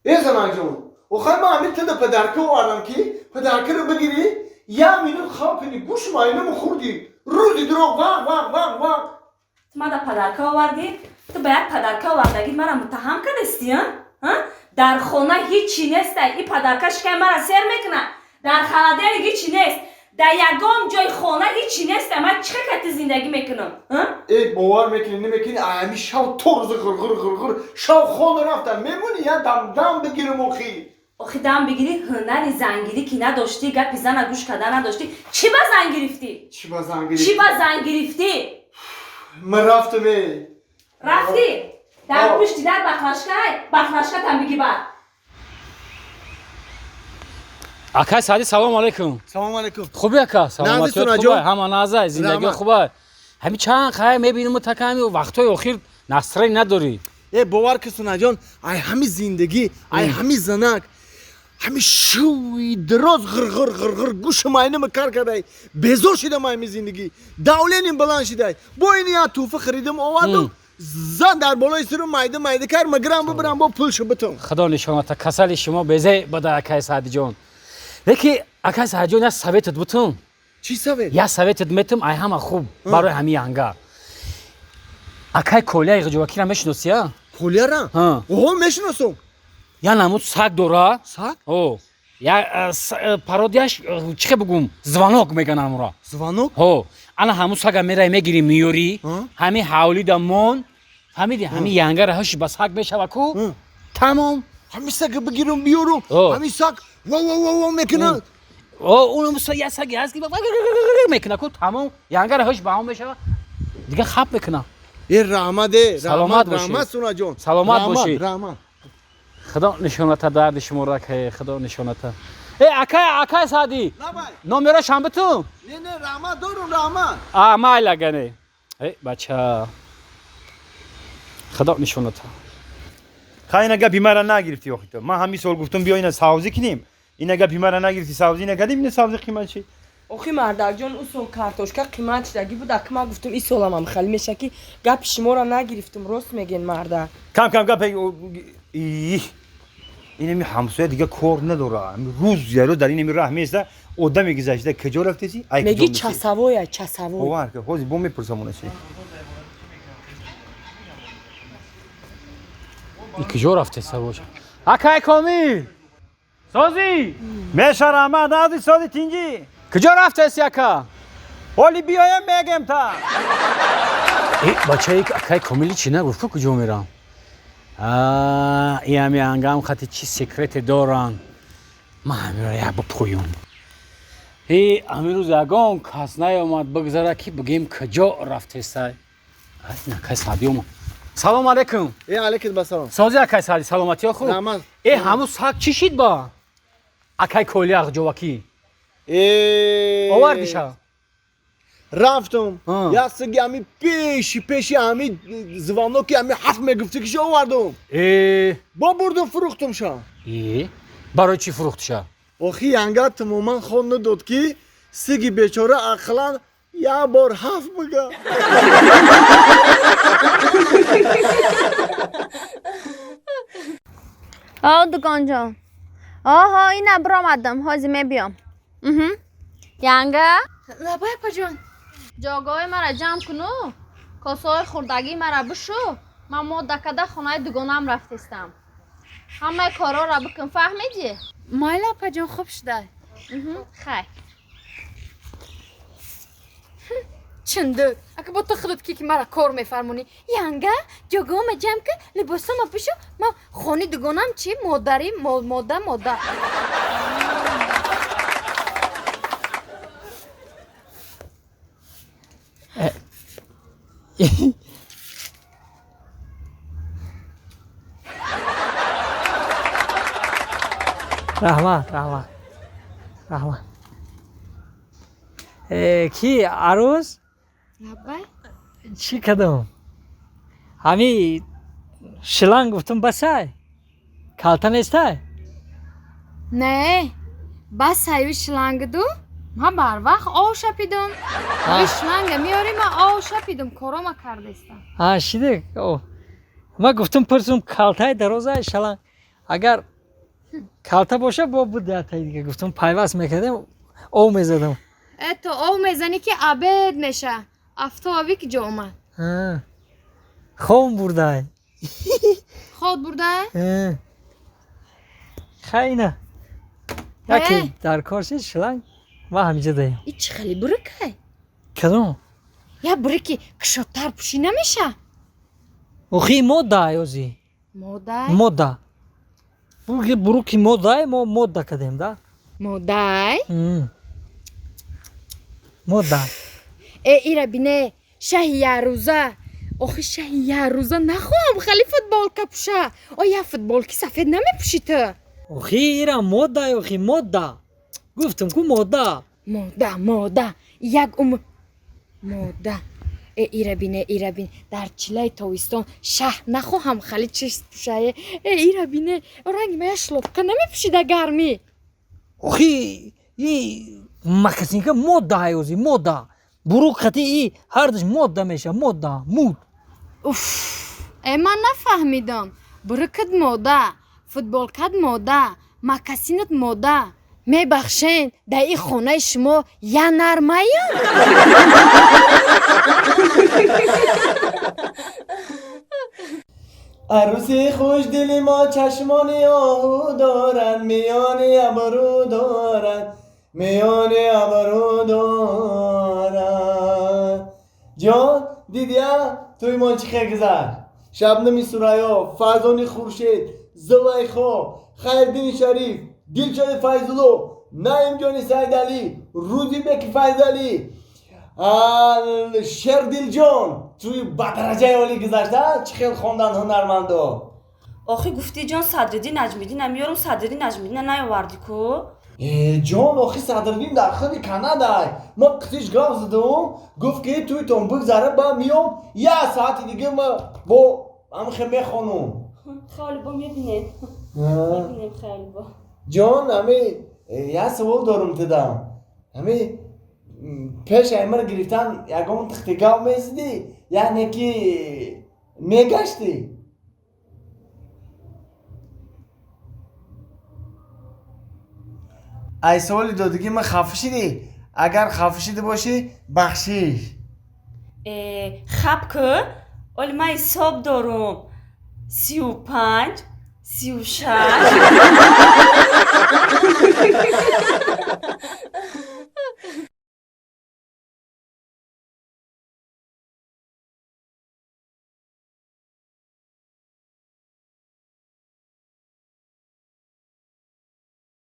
Э занакҷон, охай ман ҳамин тида падарка овардам, ки падаркаро бигирӣ, як минут хав кунӣ, гӯш майнаму хӯрдӣ, рӯзи дурӯғ вақ вақ вақ вақ. Ту мада падарка овардӣ? Ту ба як падарка овардагӣ мара муттаҳам кардасти, а? Дар хона ҳичи нестай, и падарка шикай мара сер мекуна. Дар холодильник ҳичи нест, дар ягон ҷои хона ҳичи нестай. Ман чӣ хел ти зиндагӣ мекунам? Э, бовар мекунӣ, намекунӣ, ами шав то рӯзи ғирғир ғирғир шав хона рафтам. Мемонӣ, я дам дам бигирам охи? Охи дам бигирӣ, ҳунари зангирӣ ки надоштӣ, гапи зана гӯш карда надоштӣ. Чӣ ба зан гирифтӣ? Чӣ ба зан гирифтӣ? Чӣ ба зан гирифтӣ? Ман рафтам, э. Рафтӣ? Дар пушти дар бақлашкай, бақлашкатам биги бар. Акай Саъди, салому алайкум. Салому алайкум. Хуби, ака? Саломатиёт хубай, ҳама назай, зиндагиё хубай. Ҳами чанд қай мебинем, таками вақтҳои охир настроение надорӣ. Э, бовар ки, Сунаҷон, ай ҳами зиндагӣ, ай ҳами занак, ҳами шӯи дароз ғирғир ғирғир гӯши майнама кар кардай, безор шидам ҳами зиндагӣ, давлениям баланд шидай. Бо ин як тӯҳфа харидам, овардам, зан дар болои сиру майда майда кар, магирам бибирам, бо пулшу битам. Худо нишоната, касали шумо безе бада, акай Саъдиҷон. Леки акай Саъдиҷон, як советат бутум. Чӣ совет? Як советат метум, ай ҳама хуб барои ҳами янга. Акай Колияи Ғиҷовакира мешиносӣ, а? Колияра? Оҳо, мешиносам. Я намуд саг дора. Саг? О, я пародияш, чӣ хел бугум, Звонок меган амура. Звонок? Ҳо, ана ҳамун сага мерай, мегирӣ, меёрӣ, ҳами ҳавлида мон, фаҳмиди, ҳами янгара ҳуши ба саг мешава ку, тамом. Ҳами сага бигирам, биёрам, ҳами саг ва ва ва ва мекунад? О, унам як саги ҳаст, ки мекуна ку, тамом, янгара ҳуш ба ҳам мешава, дига хап мекуна. Э, раҳмат, э. Саломат бошӣ. Раҳмат, Сунаҷон. Саломат бошӣ. Раҳмат. Худо нишоната дарди шуморо, акай, худо нишоната. Э, акай, акай Саъдӣ, номерошам биту. Не, не, раҳмат дорум, раҳмат. А, майла, гане. Э, бача, худо нишоната. Ха, ина гапи мара нагирифтӣ охи ту. Ман ҳамин сол гуфтум, биё ина савзӣ кунем, ина гапи мара нагирифтӣ, савзӣ накардем, ина савзӣ қимат шид. Охи, мардакҷон, ӯ сол картошка қимат шудагӣ буд, ака ман гуфтум, ин соламам хеле меша, ки гапи шуморо нагирифтум. Рост мегӯен, мардак. Кам кам гап. Инами ҳамсоя дига кор надора, рӯз яро дар инами раҳ места, одаме гузашта, куҷо рафтеси, ай? Меги часовоя, часовой. Бовар ка, ҳозир бо мепурсам она чи. Куҷо рафтеса боша, акай Комил? Созӣ? Меша, раҳмат, нази, сози, тинҷӣ? Куҷо рафтеси, ака? Ҳоли биёем, мегем та. Э, бачаи, акай Комили чӣ нагуфт ку, куҷо мерам? Иями ангам хати чӣ секрете доранд, ман ҳамиро як бипӯём. Э, ҳамин рӯз ягон кас наёмад бигзара, ки бигем, куҷо рафтесай. Акай Саъдӣ омад. Салому алайкум. Э, алайкум басалом. Сози, акай Саъдӣ, саломатиё хуб? Раҳмат. Э, ҳамун саг чӣ шид ба акай Коли Ағҷовакӣ? Э. Овардиша? Рафтум, як саги ҳами пеши пеши ҳами Звоноки, ҳами ҳафт мегуфтӣ, ки шо овардум. Э. Бо бурдум, фурӯхтумша. Э, барои чӣ фурӯхтиша? Охи, янга тамоман хон надод, ки сиги бечора ақлан як бор ҳафт бига. О, дуконҷон, оҳо, ина биромадам, ҳозир мебиём. Янга. Лабай, апаҷон. Ҷойгоҳи мара ҷамъ куну косаҳои хурдагии мара бишу. Ман модда када хонаи дугонам рафтестам, ҳамаи корҳоро бикун, фаҳмидӣ? Майла, апаҷон, хуб шуда. Хай. Чиндук, ака, бо ту худат ки мара кор мефармонӣ. Янга, ҷойгоҳама ҷамъ кун, либосома бишу, ман хони дугонам. Чӣ модари мода мода. Раҳмат, раҳмат, раҳмат. Э, ки арӯз? Лаббай. Чӣ кардам, ҳами шланг гуфтум, басай, калта нестай? Не, басаю шлангду, ман барвақт ов шапидум. Ҳами шланга меёрӣ, ман ов шапидум, корома кардестам. А, шиде. Ман гуфтум, пурсум, калтаи дарозай шланг. Агар калта боша, бо буд ятаи дига, гуфтам, пайваст мекардем, ов мезадам. Э, то ов мезанӣ, ки абед меша. Афтоби ки ҷо омад. Хом бурдай. Хоб бурдай? Хайна, яке дар кор шид, шланг ма ҳамиҷа даем. И чӣ хеле бурикай? Кадом? Я бурики кушодтар пӯшӣ намеша? Охи, мода ози. Модай? Мода, буруки модай, мо мода кардем да. Модай? Мода. Э, ира бине, шаҳи яррӯза. Охи, шаҳи яррӯза нахоҳам хеле футболка пӯша. О, я футболки сафед намепӯшӣ ту? Охи, ира модай, охи, мода, гуфтам ку, мода. Мода, мода, як умр мода. Э, ира бине, ира бин, дар чилаи тобистон шаҳ нахоҳам хали чиз пӯшае. Э, ира бине, ранги ма я шлопка намепӯшӣ дар гармӣ? Охи, и макасинка мода, ози мода, бурук хати, и ҳардаш мода меша, мода, муд. Уф, э, ман нафаҳмидам. Бурукат мода, футболкат мода, макасинат мода. Мебахшен, дар ин хонаи шумо я нармаям? Арӯси хушдили мо чашмони оҳу дорад, миёни абрӯ дорад, миёни абрӯ дорад. Ҷон, дидия, тӯи мо чӣ хел гузашт? Шабнами Сурайё, Фарзони Хуршед, Зулайхо, Хайриддини Шариф, Дилшоди Файзулло, Наимҷони Сайдалӣ, Рӯзибеки Файзалӣ, Шердилҷон, тӯи ба дараҷаи олӣ гузашта. Чӣ хел хондан ҳунармандо! Охи, гуфтӣ, ҷон, Садриддин Наҷмиддина меёрам, Садриддин Наҷмиддина наёвардӣ ку. Э, ҷон, охи, Садриддин дар худи Канадай. Ма қитиш гап задум, гуфт, ки тӯйтон бигзара, ба миём, як саати дига ма бо ҳамхе мехонум. Хеле бо мебинем, мебинем, хеле бо. Ҷон, ҳами як савол дорум тидам. Ҳами пеш аймара гирифтан ягон тихти гап мезидӣ, яъне ки мегаштӣ? Ай саволи додагӣ ма хафа шидӣ? Агар хафа шида бошӣ, бахшиш. Э, хаб ку, оли ман ҳисоб дорум: 35, 36.